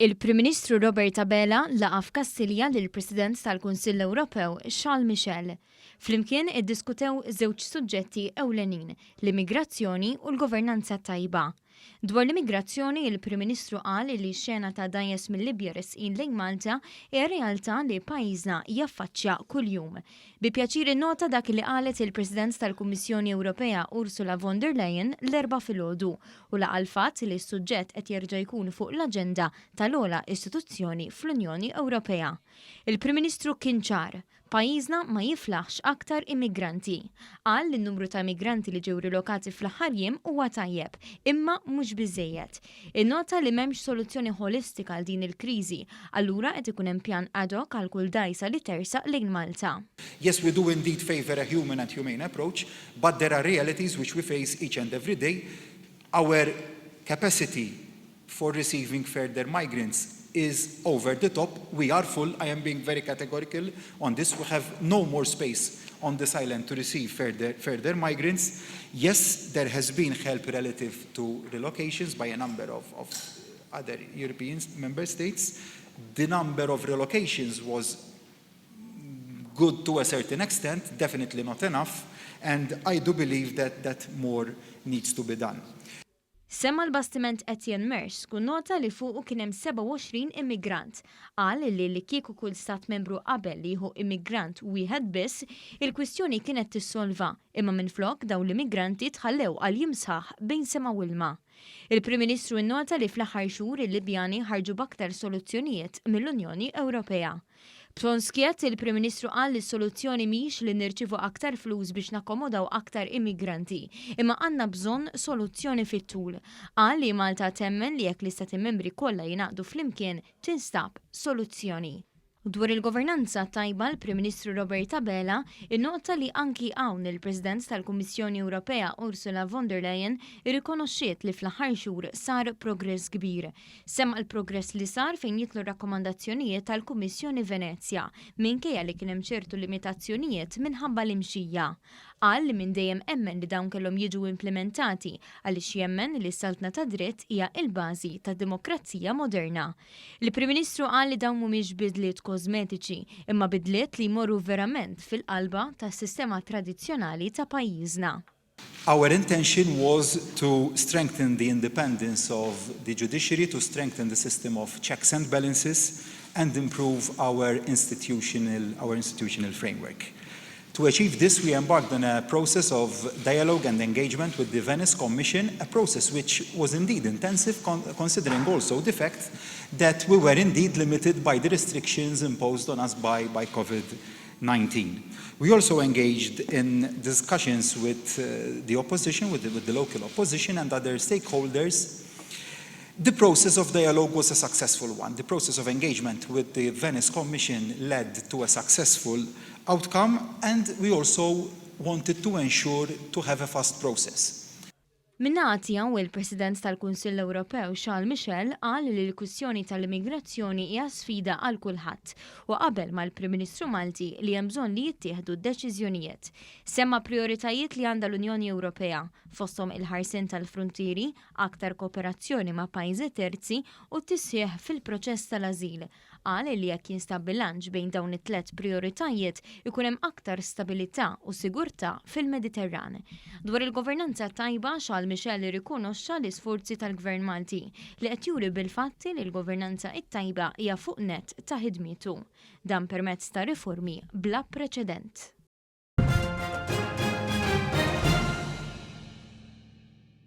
Il-Prim Ministru Robert Abela laqa' f'Kastilja lill-President tal-Kunsill Ewropew Charles Michel. Flimkien iddiskutew żewġ suġġetti ewlenin, l-immigrazzjoni u l-governanza tajba. Dwar l-immigrazzjoni, il-Prim Ministru qal li x-xena ta' dgħajjes mil-Libja resqin lejn Malta hija realtà li pajjiżna jaffaċċja kuljum. Bi pjaċir innota dak li qalet il-President tal-Kummissjoni Ewropea Ursula von der Leyen l-Erbgħa filgħodu u laqa' l-fatt li s-suġġett qed jerġa' jkun fuq l-aġenda tal-ogħla istituzzjoni fl-Unjoni Ewropea. Il-Prim Ministru kien ċar, pajjiżna ma jiflaħx aktar immigranti. Qal li n-numru ta' immigranti li ġew rilokati fl-aħħar jiem huwa tajjeb, imma mhux biżżejjed. Innota li m'hemmx soluzzjoni ħolistika għal din il-kriżi, allura qed ikun hemm pjan ad hoc għal kull dgħajsa li tersaq lejn Malta. Yes, we do indeed favour a human and humane approach, but there are realities which we face each and every day. Our capacity for receiving further migrants is over the top. We are full. I am being very categorical on this. We have no more space on this island to receive further migrants. Yes, there has been help relative to relocations by a number of other European member states. The number of relocations was good to a certain extent, definitely not enough, and I do believe that more needs to be done. Semma l-bastiment Etienne Maersk u nnota li fuqu kien hemm 27 immigrant. Qal li kieku kull stat membru qabel li jieħu immigrant wieħed biss, il-kwistjoni kienet tissolva, imma minflok dawn l-immigranti tħallew għal jiem sħaħ bejn sema u ilma. Il-Prim Ministru innota li fl-aħħar xhur il-Libjani ħarġu b'aktar soluzzjonijiet mill-Unjoni Ewropea. B'ton skjett, il-Prim Ministru qal li s-soluzzjoni mhix li nirċivu aktar flus biex nakkomodaw aktar immigranti, imma għandna bżonn soluzzjoni fit-tul. Qal li Malta temmen li jekk l-istati membri kollha jingħaqdu flimkien tinstab soluzzjoni. Dwar il-governanza tajba, l-Prim Ministru Robert Abela innota li anki hawn il-President tal-Kummissjoni Ewropea Ursula von der Leyen irrikonoxxiet li fl-aħħar xhur sar progress kbir. Semma l-progress li sar fejn jidħlu rakkomandazzjonijiet tal-Kummissjoni Venezja, minkejja li kien hemm ċertu limitazzjonijiet minħabba l-imxija. Qal li minn dejjem emmen li dawn kellhom jiġu implementati għaliex jemmen li s-saltna ta' dritt hija il-bażi ta' demokrazija moderna. Il-Prim Ministru qal li dawn mhumiex bidliet kosmetiċi, imma bidliet li jmorru verament fil-qalba tas-sistema tradizzjonali ta' pajjiżna. Our intention was to strengthen the independence of the judiciary, to strengthen the system of checks and balances, and improve our institutional framework. To achieve this, we embarked on a process of dialogue and engagement with the Venice Commission, a process which was indeed intensive, considering also the fact that we were indeed limited by the restrictions imposed on us by COVID-19. We also engaged in discussions with the opposition, with the local opposition and other stakeholders. The process of dialogue was a successful one. The process of engagement with the Venice Commission led to a successful outcome, and we also wanted to ensure to have a fast process. Min-naħa tiegħu, il-President tal-Kunsill Ewropew Charles Michel qal li l-kwistjoni tal-immigrazzjoni hija sfida għal kulħadd u qabel mal-Prim Ministru Malti li hemm bżonn li jittieħdu deċiżjonijiet. Semma prioritajiet li għandha l-Unjoni Ewropea, fosthom il-ħarsien tal-frontieri, aktar kooperazzjoni ma' pajjiżi terzi u tisħiħ fil-proċess tal-ażil. Qal li jekk jinstab bilanċ bejn dawn it-tlet prioritajiet, ikun hemm aktar stabilità u sigurtà fil-Mediterran. Dwar il-governanza tajba, Charles Michel irrikonoxxa l-isforzi tal-Gvern Malti li qed juri bil-fatti li l-governanza it-tajba hija fuq nett ta' ħidmietu. Dan permezz ta' riformi bla preċedent.